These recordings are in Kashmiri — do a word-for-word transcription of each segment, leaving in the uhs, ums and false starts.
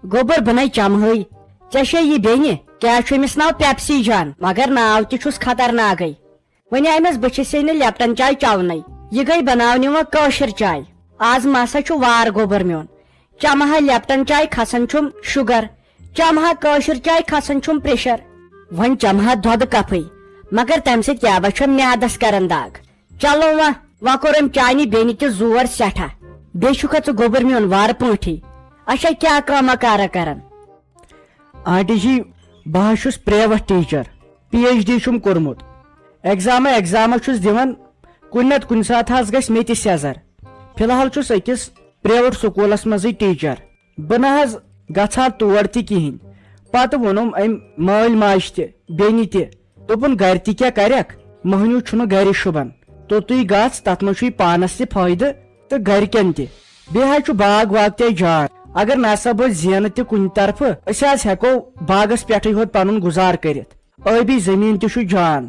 گوٚبُر، بہٕ نے چمہٕے۔ ژےٚ چھے یہِ بیٚنہِ، کیٛاہ چھُ أمِس ناو؟ پیپسی جان، مگر ناو تہِ چھُس خطرناکٕے۔ وۄنۍ آیہِ مےٚ بٕتھِس یے نہٕ لیپٹن چاے چٮ۪ونَے۔ یہِ گٔے بناونہِ وۄنۍ کٲشِر چاے۔ آز ما سا چھُ وار، گوٚبُر میون۔ چمہٕ ہا لیپٹن چاے، کھسان چھُم شُگر۔ چمہٕ ہا کٲشِر چاے، کھسان چھُم پریشر۔ وۄنۍ چمہٕ ہا دۄدٕ کپھٕے، مگر تمہِ سۭتۍ کیٛاہ بہ چھُم میادس کران دگ۔ چلو وۄنۍ، وۄنۍ کوٚر أمۍ چانہِ بیٚنہِ تہِ زور سٮ۪ٹھاہ۔ بیٚیہِ چھُکھا ژٕ، گوٚبُر میون، وارٕ پٲٹھی؟ اچھا، کیٛاہ کٲمہ کارا کران؟ آنٹی جی، بہٕ حظ چھُس private teacher, P H D چھُم کوٚرمُت۔ ایگزامہ ایگزامہ چھُس دِوان، کُنہِ نتہٕ کُنہِ ساتہٕ حظ گژھِ مےٚ تہِ سیزر۔ فی الحال چھُس أکِس پریویٹ سکوٗلس منٛزٕے ٹیٖچر۔ بہٕ نہ حظ گژھٕ ہا تور تہِ کِہینۍ۔ پتہٕ ووٚنُم أمۍ مٲلۍ ماجہِ تہِ، بیٚنہِ تہِ، دوٚپُن، گرِ تہِ کیٛاہ کرکھ؟ مٔہنیوٗ چھُنہٕ گرِ شوٗبان۔ توٚتُے گژھ، تتھ منٛز چھُے پانس تہِ فٲیدٕ تہٕ گرِکٮ۪ن تہِ۔ بیٚیہِ حظ چھُ باغ واغ تہِ جان۔ اگر نسا بہٕ زینہٕ تہِ کُنہِ طرفہٕ، أسۍ حظ ہٮ۪کو باغس پٮ۪ٹھٕے ہوت پنُن گُزار کٔرِتھ۔ ٲبی زٔمیٖن تہِ چھُ جان۔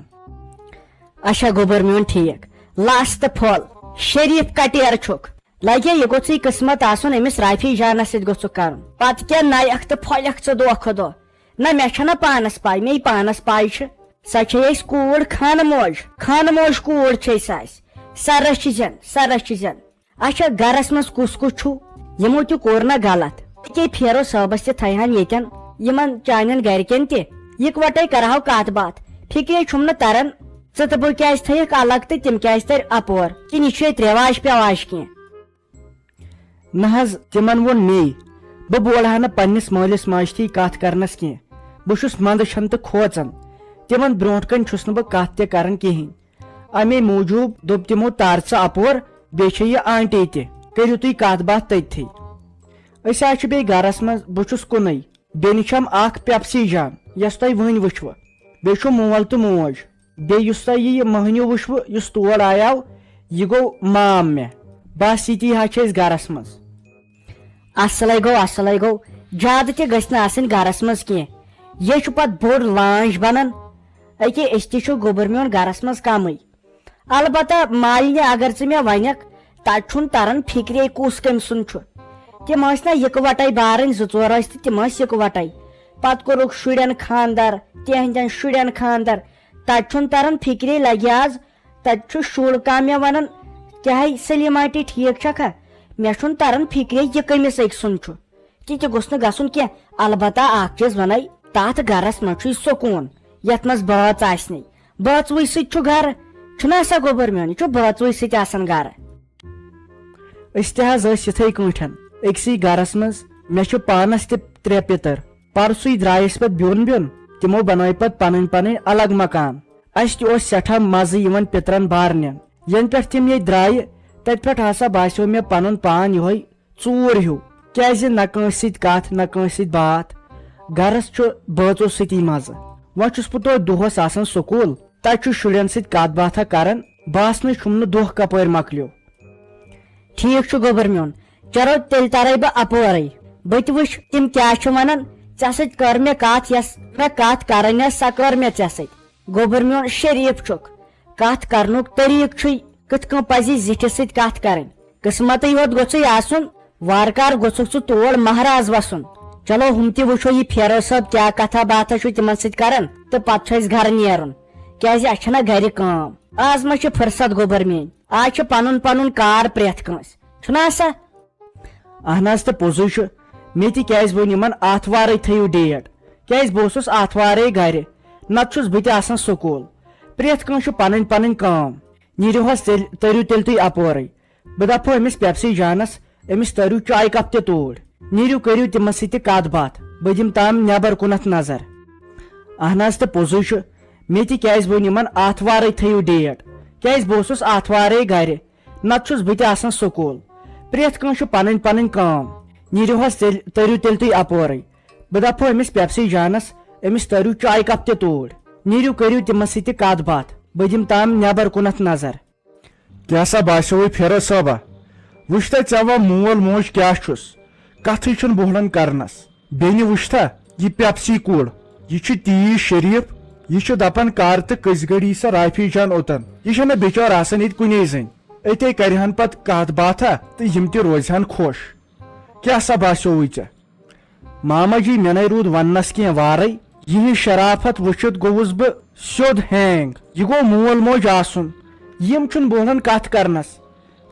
اچھا گوٚبُر میون، ٹھیٖک۔ لس تہٕ پھۄل، شریٖف کٹیر چھُکھ۔ لگے یہِ گوٚژھُے قٕسمت آسُن، أمِس رافی جانس سۭتۍ گوٚژھُکھ کرُن۔ پتہٕ کیٛاہ نایکھ تہٕ پھۄلکھ ژٕ دۄہ کھۄتہٕ دۄہ؟ نہ، مےٚ چھےٚ نہ پانس پاے، مے پانس پاے چھِ۔ سۄ چھے اَسہِ کوٗر خانہٕ موج، خانہٕ موج کوٗر چھے سۄ اَسہِ۔ سۄ رٔچھۍ زٮ۪ن، سۄ رٔچھۍ زٮ۪ن۔ اچھا، گرس منٛز کُس کُس چھُو؟ یِمو تہِ کوٚر نہ غلط۔ أکے پھیرو صٲبس تہِ تھایہن ییٚتٮ۪ن یِمن چانٮ۪ن گرِکٮ۪ن تہِ۔ یکوٹے کرہو کتھ باتھ۔ فکرے چھُم نہٕ تران، ژٕ تہٕ بہٕ کیازِ تھٲیکھ الگ تہٕ تِم کیازِ ترِ اپور؟ کِنہٕ یہِ چھُ ییٚتہِ رٮ۪واج پٮ۪واج کینٛہہ؟ نہ حظ، تِمن ووٚن مے، بہٕ بولہٕ ہا نہٕ پننِس مٲلِس ماجہِ تھی کتھ کرنس کینٛہہ۔ بہٕ چھُس منٛدٕ چھن تہٕ کھوژان۔ تِمن برونٛٹھ کنہِ چھُس نہٕ بہٕ کتھ تہِ کران کِہینۍ۔ امے موٗجوٗب دوٚپ تِمو، تر ژٕ اپور، بیٚیہِ چھےٚ یہِ آنٹی تہِ، کٔرِو تُہۍ کتھ باتھ تٔتتھٕے۔ أسۍ حظ چھِ بیٚیہِ گرس منٛز، بہٕ چھُس کُنُے۔ بیٚنہِ چھم اکھ پیپسی جان، یۄس تۄہہِ وٕنۍ وٕچھوٕ۔ بیٚیہِ چھُ مول تہٕ موج۔ بیٚیہِ یُس تۄہہِ یہِ مٔہنیوٗ وٕچھوٕ، یُس تور آیاو، یہِ گوٚو مام مےٚ۔ بس یِتی حظ چھِ أسۍ گرس منٛز۔ اصلے گوٚو، اصلے گوٚو، زیادٕ تہِ گژھِ نہٕ آسٕنۍ گرس منٛز کینٛہہ۔ یہِ چھُ پتہٕ بوٚڑ لانچ بنان۔ أکے أسۍ تہِ چھِ گوٚبُر میون گرس منٛز کمٕے۔ البتہ مالنہِ، اگر ژٕ مےٚ ونکھ، تتہِ چھُنہٕ تران فکرے کُس کٔمۍ سُنٛد چھُ۔ تِم ٲسۍ نہ یکوٹے بارٕنۍ، زٕ ژور ٲسۍ تہٕ تِم ٲسۍ یکوٹے۔ پتہٕ کوٚرُکھ شُرٮ۪ن خاندر، تِہنٛدٮ۪ن شُرٮ۪ن خاندر۔ تتہِ چھُنہٕ تران فکرے لگہِ آز، تتہِ چھُ شُر کانٛہہ مےٚ ونان، کیٛاہ ہے سلیما آنٹی، ٹھیٖک چھکھا؟ مےٚ چھُنہٕ تران فکرے یہِ کٔمِس أکۍ سُنٛد چھُ۔ تہِ تہِ گوٚژھ نہٕ گژھُن کینٛہہ۔ البتہ اکھ چیٖز ونَے، تتھ گرس منٛز چھُے سکوٗن، یتھ منٛز بٲژ آسہِ نے۔ بٲژوٕے سۭتۍ چھُ گرٕ، چھُنہ آسان گوٚبُر میون، یہِ چھُ بٲژوٕے سۭتۍ آسان گرٕ۔ أسۍ تہِ حظ ٲسۍ یِتھے کٲٹھۍ أکسٕے گرس منٛز۔ مےٚ چھُ پانس تہِ ترٛےٚ پِتٕر۔ پرسُے درٛایہِ أسۍ پتہٕ بیوٚن بیوٚن، تِمو بنٲے پتہٕ پنٕنۍ پنٕنۍ الگ مکان۔ اسہِ تہِ اوس سٮ۪ٹھاہ مزٕ یِوان پِترن بارنٮ۪ن۔ ینہٕ پٮ۪ٹھ تِم ییٚتہِ درٛایہِ، تتہِ پٮ۪ٹھ ہسا باسیو مےٚ پنُن پان یِہوٚے ژوٗر ہیوٗ، کیازِ نہ کٲنٛسہِ سۭتۍ کتھ، نہ کٲنٛسہِ سۭتۍ باتھ۔ گرس چھُ بٲژو سۭتی مزٕ۔ وۄنۍ چھُس بہٕ توتہِ دۄہس آسان سکوٗل، تتہِ چھُ شُرٮ۪ن سۭتۍ کتھ باتھا کران، باسنٕے چھُم نہٕ دۄہ کپٲرۍ مۄکلیو۔ ٹھیٖک چھُ گوٚبُر میون، چلو تیٚلہِ ترے بہٕ اپورے۔ بہٕ تہِ وٕچھ تِم کیٛاہ چھِ ونان۔ ژےٚ سۭتۍ کٔر مےٚ کتھ، یۄس مےٚ کتھ کرٕنۍ ٲس، سۄ کٔر مےٚ ژےٚ سۭتۍ۔ گوٚبُر میون شریٖف چھُکھ، کتھ کرنُک طریٖقہٕ چھُے، کِتھ کٔنۍ پزِ زِٹھِس سۭتۍ کتھ کرٕنۍ۔ قٕسمتٕے یوت گوٚژھُے آسُن، وارٕ کارٕ گوٚژھُکھ ژٕ تور مہراز وسُن۔ چلو، ہُم تہِ وٕچھو یہِ پھیرو صٲب کیٛاہ کتھا باتھا چھُ تِمن سۭتۍ کران، تہٕ پتہٕ چھُ اسہِ گرٕ نیرُن، کیازِ اسہِ چھنہ گرِ کٲم۔ آز ما چھِ فرصت گوٚبر میٲنۍ، آز چھُ پنُن پنُن کار پرٛٮ۪تھ کٲنٛسہِ، چھُنہ آسان؟ اہن حظ، تہٕ پوٚزُے چھُ۔ مےٚ تہِ کیازِ ووٚن یِمن آتھوارے تھٲیِو ڈیٹ، کیازِ بہٕ اوسُس آتھوارے گرِ، نتہٕ چھُس بہٕ تہِ آسان سکوٗل۔ پرٛٮ۪تھ کٲنٛسہِ چھُ پنٕنۍ پنٕنۍ کٲم۔ نیٖرِو حظ تیٚلہِ، تٔرِو تیٚلہِ تُہۍ اپورے۔ بہٕ دپہو أمِس پیپسی جانس، أمِس تٔرِو چایہِ کپ تہِ توٗرۍ۔ نیٖرِو کٔرِو تِمن سۭتۍ تہِ کتھ باتھ، بہٕ دِمہٕ تام نٮ۪بر کُنتھ نظر۔ اہن حظ، تہٕ پوٚزُے چھُ۔ مےٚ تہِ کیازِ ووٚن یِمن آتھوارے تھٲیِو ڈیٹ، کیازِ بہٕ اوسُس آتھوارے گرِ، نتہٕ چھُس بہٕ تہِ آسان سکوٗل۔ پرٛٮ۪تھ کٲنٛسہِ چھُ پنٕنۍ پنٕنۍ کٲم۔ نیٖرِو حظ تیٚلہِ، تٔرِو تیٚلہِ تُہۍ اپورے۔ بہٕ دپہو أمِس پیپسی جانس، أمِس تٔرِو چایہِ کپ تہِ توٗرۍ۔ نیٖرِو کٔرِو تِمن سۭتۍ تہِ کتھ باتھ، بہٕ دِمہٕ تام نٮ۪بر کُنتھ نظر۔ کیٛاہ سا باسیووُے فیروز صٲبا؟ وٕچھتہ ژےٚ وۄنۍ مول موج کیٛاہ چھُس، کتھٕے چھُنہٕ بوہلان کرنس۔ بیٚنہِ وٕچھتہ یہِ پیپسی کوٗر، یہِ چھُ تیٖژ شریٖف، یہِ چھُ دپان کر تہٕ کٔژِ گھڑی سا رافی جان اوٚتن۔ یہِ چھنہ بِچٲر آسان ییٚتہِ کُنے زٔنۍ۔ أتے کرِہن پتہٕ کتھ باتھا تہٕ یِم تہِ روزِہن خۄش۔ کیٛاہ سا باسیووُے ژےٚ؟ ماما جی، مےٚ نے روٗد وننس کینٛہہ وارے۔ یِہنٛز شرافت وٕچھِتھ گوٚوُس بہٕ سیوٚد ہینگ۔ یہِ گوٚو مول موج آسُن، یِم چھُنہٕ بوہلن کتھ کرنس۔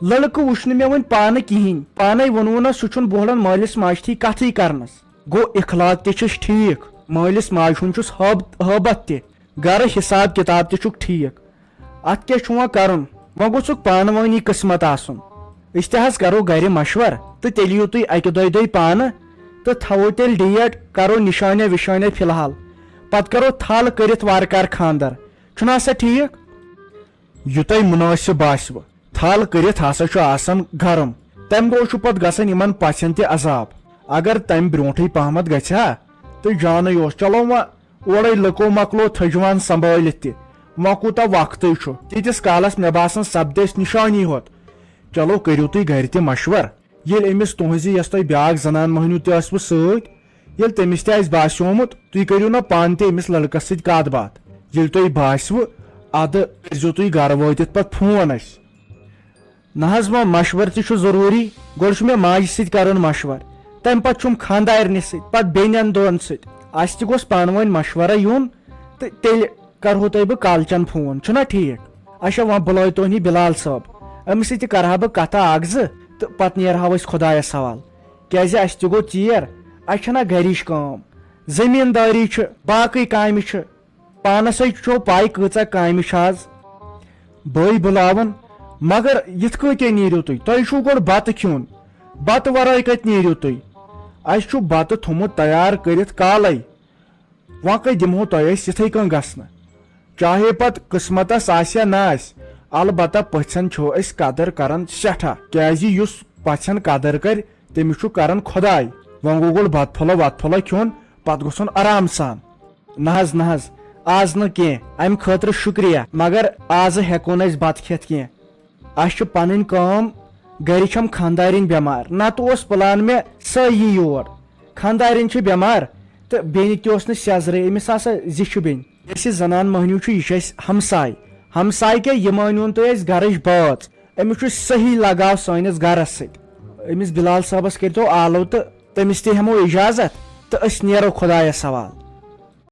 لڑکہٕ وٕچھ نہٕ مےٚ وۄنۍ پانہٕ کِہینۍ، پانے ووٚنوُنس سُہ چھُنہٕ بوہلن مٲلِس ماجہِ تھی کتھٕے کرنس۔ گوٚو اخلاق تہِ چھُس ٹھیٖک، مٲلِس ماجہِ ہُنٛد چھُس ہٲب-، ہٲبت تہِ، گرٕ حساب کتاب تہِ چھُکھ ٹھیٖک۔ اتھ کیٛاہ چھُ وۄنۍ کرُن؟ وۄنۍ گوٚژھُکھ پانہٕ وٲنی قسمت آسُن۔ أسۍ تہِ حظ کرو گرِ مشور تہٕ تیٚلہِ یِیِو تُہۍ اکہِ دۄیہِ دۄہہِ پانہٕ تہٕ تھاوو تیٚلہِ ڈیٹ، کرو نشانہ وشانہ فی الحال، پتہٕ کرو تھل کٔرِتھ وارٕ کارٕ خاندر۔ چھُنہ سا ٹھیٖک؟ یہِ تۄہہِ مُنٲسِب باسِوٕ۔ تھل کٔرِتھ ہسا چھُ آسان گرم، تمہِ دۄہ چھُ پتہٕ گژھان یِمن پژھٮ۪ن تہِ عذاب۔ اگر تمہِ برونٹھٕے پہمتھ گژھِ ہا تہٕ جانٕے اوس۔ چلو وۄنۍ اورے لُکو مۄکلو تھٔجوان سنبھٲلِتھ تہِ، وۄنۍ کوٗتاہ وقتٕے چھُ؟ تیٖتِس کالس مےٚ باسان سپدِ اَسہِ نِشٲنی ہوت۔ چلو کٔرِو تُہۍ گرِ تہِ مشور۔ ییٚلہِ أمِس تُہنٛزِ یۄس تۄہہِ بیٛاکھ زنان مۄہنیو تہِ ٲسوٕ سۭتۍ، ییٚلہِ تٔمِس تہِ آسہِ باسیومُت، تُہۍ کٔرِو نہ پانہٕ تہِ أمِس لڑکس سۭتۍ کتھ باتھ۔ ییٚلہِ تۄہہِ باسِوٕ، ادٕ کٔرۍزیو تُہۍ گرٕ وٲتِتھ پتہٕ فون اَسہِ۔ نہ حظ، وۄنۍ مشورٕ تہِ چھُ ضروٗری۔ گۄڈٕ چھُ مےٚ ماجہِ سۭتۍ کرُن مشورٕ، تمہِ پتہٕ چھُم خانٛدارنہِ سۭتۍ، پتہٕ بیٚنٮ۪ن دۄن سۭتۍ۔ اسہِ تہِ گوٚژھ پانہٕ ؤنۍ مشورہ یُن، تہٕ تیٚلہِ کرہو تۄہہِ بہٕ کالچن فون، چھُنہ ٹھیٖک؟ اچھا، وۄنۍ بُلٲیتون یہِ بلال صٲب، أمِس سۭتۍ تہِ کرہا بہٕ کتھا اکھ زٕ، تہٕ پتہٕ نیرہو أسۍ خۄدایس حوالہٕ۔ کیازِ اسہِ تہِ گوٚو ژیر، اسہِ چھنہ گرِچ کٲم، زٔمیٖندٲری چھِ، باقٕے کامہِ چھِ۔ پانس ہے چھو پاے کۭژاہ کامہِ چھِ آز۔ بٲے بُلاوان، مگر یِتھ کٔنۍ کیٛاہ نیٖرِو تُہۍ؟ تۄہہِ چھُو گۄڈٕ بتہٕ کھیوٚن، بتہٕ ورٲے کتہِ نیٖرِو تُہۍ؟ اسہِ چھُ بتہٕ تھوٚمُت تیار کٔرِتھ کالے، وۄنۍ کتہِ دِمہو تۄہہِ أسۍ یِتھے کٔنۍ گژھنہٕ؟ چاہے پتہٕ قسمتس آسہِ یا نہ آسہِ، البتہ پژھٮ۪ن چھو أسۍ قدر کران سٮ۪ٹھاہ، کیازِ یُس پژھٮ۪ن قدر کرِ، تٔمِس چھُ کران خۄداے۔ وۄنۍ گوٚو گۄڈٕ بتہٕ پھوٚلہ وتہٕ پھوٚلہ کھیوٚن، پتہٕ گوٚژھُن آرام سان۔ نہ حظ، نہ حظ، آز نہٕ کینٛہہ، امہِ خٲطرٕ شُکریہ، مگر آز ہٮ۪کو نہٕ أسۍ بتہٕ کھٮ۪تھ کینٛہہ۔ اسہِ چھِ پنٕنۍ کٲم، گرِ چھم خانٛدارِنۍ بٮ۪مار، نتہٕ اوس پلان مےٚ سۄے یی یور۔ خانٛدارِنۍ چھِ بٮ۪مار تہٕ بیٚنہِ تہِ اوس نہٕ سیزرٕے، أمِس آسہٕ زِ چھِ بیٚنہِ۔ یۄس یہِ زنان مۄہنیو چھُ، یہِ چھُ اسہِ ہمساے۔ ہمساے کیٛاہ، یہِ مٲنِوُن تُہۍ اسہِ گرٕچ بٲژ۔ أمِس چھُ صحیح لگاو سٲنِس گرس سۭتۍ۔ أمِس بلال صٲبس کٔرۍتو آلو تہٕ تٔمِس تہِ ہٮ۪مو اجازت تہٕ أسۍ نیرو خۄدایس حوالہٕ۔